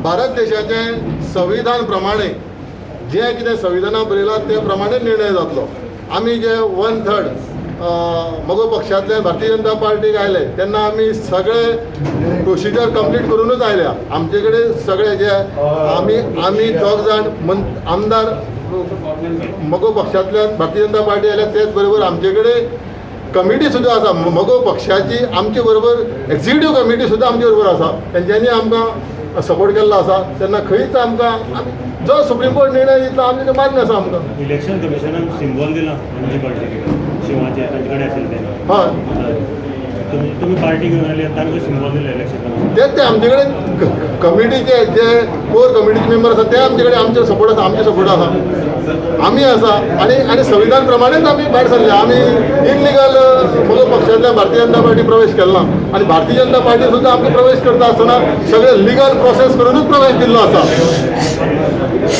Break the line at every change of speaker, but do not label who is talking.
भारत देशाचें संविधान प्रमाणे जें कितें संविधानान बरयलां ते प्रमाणे निर्णय जातलो. आमी जे 1/3 मगो पक्षांतल्यान भारतीय जनता पार्टीक आयले तेन्ना आमी सगळे प्रोसिजर कंप्लीट करुनूच आयल्या. आमचे कडेन सगळे जे आमी आमी दोग जाण आमदार मगो पक्षांतल्यान भारतीय जनता पार्टी आयल्या, तेच बरोबर आमचे कडेन कमिटी सुद्दां आसा. मगो पक्षाची आमचे बरोबर एक्झिक्युटीव कमिटी सुद्दां आमचे बरोबर आसा. तेंच्यांनी आमकां सपोर्ट केल्लो आसा. तेन्ना खंयच आमकां जो सुप्रीम कोर्ट निर्णय दितलो आमी ते मान्य आसा आमकां.
इलेक्शन कमिशनान सिम्बॉल दिला एमजी पार्टीक, शिंवाचे तांचे कडेन आशिल्लें तें.
हय.
तुमी तुमी पार्टी घेवन आयली आनी तांकां सिम्बॉल दिलें इलेक्शन कमिशन.
तेच ते आमचे कडेन कमिटीचे जे कोर कमिटीचे मेंबर आसा ते आमचे कडेन आमचे सपोर्ट आसा, आमचे सपोर्ट आसा, आमी आसा आनी आनी संविधान प्रमाणेच आमी भायर सरले. आमी इनलिगल मगो पक्षांतल्यान भारतीय जनता पार्टी प्रवेश केलो ना आनी भारतीय जनता पार्टी सुद्दां आमकां प्रवेश करता आसतना सगळे लिगल प्रोसेस करूनच प्रवेश दिल्लो आसा.